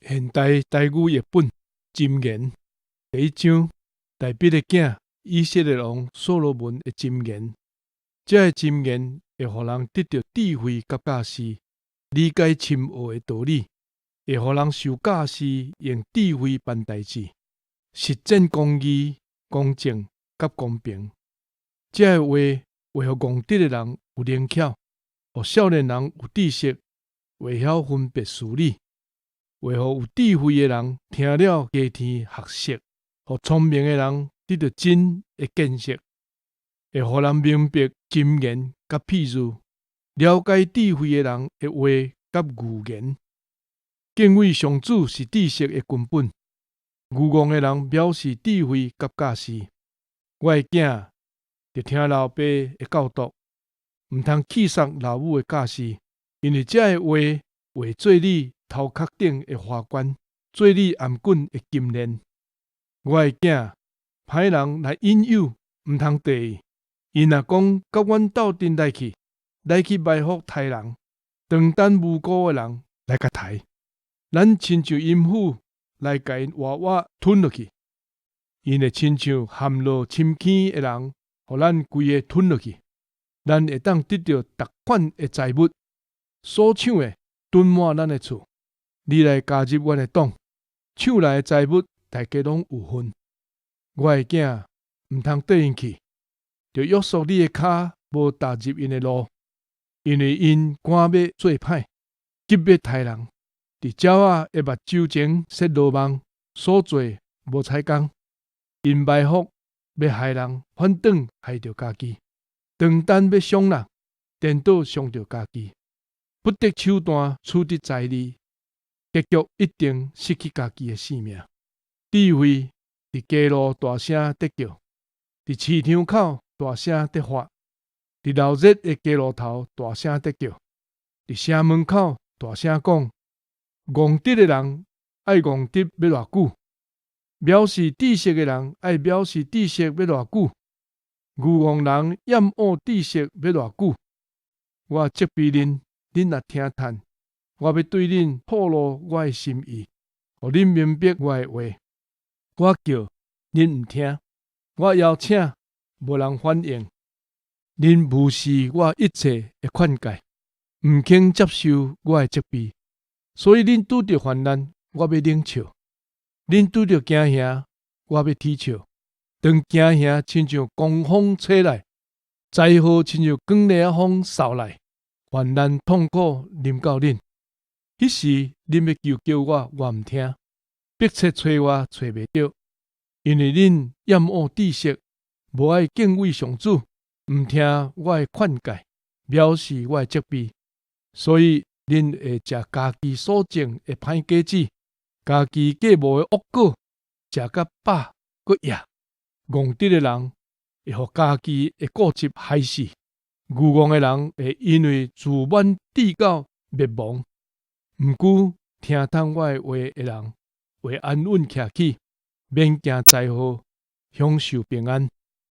現代台語譯本箴言第一章，大衛的囝以色列王所羅門的箴言。這个箴言會予人得著智慧佮教示，理解深奧的道理，會予人受教示，用智慧辦代誌，實踐公義、公正佮公平。這个話會予戇直的人有靈巧，予少年人有知識，會曉分別事理。會予有智慧的人聽了加添學識，予聰明的人得著真的見識，會予人明白箴言佮譬喻，了解智慧的人的話佮寓言。敬畏上主是知識的根本，愚戇的人藐視智慧佮教示。我的囝，著聽老爸的教導，毋通棄捒老母的教示，因為這个話會做你頭殼頂的花冠，做你頷頸的金鏈。我的囝，歹人來引誘，毋通綴伊。𪜶若講佮阮鬥陣來去，來去埋伏刣人，當等無辜的人來共刣。咱親像淫婦來共𪜶活活吞落去，𪜶會親像陷落深坑的人，予咱規个吞落去。咱會當得著逐款的財物，所搶的囤滿咱的厝。你來加入阮的黨，搶來的財物，大家攏有份。我的囝，毋通綴𪜶去，著約束你的跤，無踏入𪜶的路，因為𪜶趕欲做歹，急欲刣人，佇鳥仔的目睭前設羅網，所做無彩工。𪜶埋伏欲害人，反轉害著家己；當等欲傷人，顛倒傷著家己。不擇手段取得財利，結局一定失去家己的性命。智慧佇街路大聲咧叫，佇市場口大聲咧發，佇鬧熱的街路頭大聲咧叫，佇城門口大聲講。戇直的人愛戇直欲偌久？藐視知識的人愛藐視知識欲偌久？愚戇人厭惡知識欲偌久？我責備恁，恁若聽趁，我欲對恁吐露我的心意，予恁明白我的話。我叫恁毋聽，我邀請無人反應。恁無視我一切的勸誡，毋肯接受我的責備，所以恁拄著患難，我欲冷笑；恁拄著驚嚇，我欲啼笑。當驚嚇親像狂風吹來，災禍親像捲螺仔風掃來，患難痛苦臨到恁，彼時恁欲求叫我，我毋聽；迫切揣我，揣袂著，因為恁厭惡知識，無愛敬畏上主，毋聽我的勸誡，藐視我的責備，所以恁會食家己所種的歹果子，家己計謀的惡果，食甲飽閣掖。戇直的人會予家己的固執害死，愚戇的人會因為自滿至到滅亡。毋過聽從我的話的人，會安穩徛起，免驚災禍，享受平安。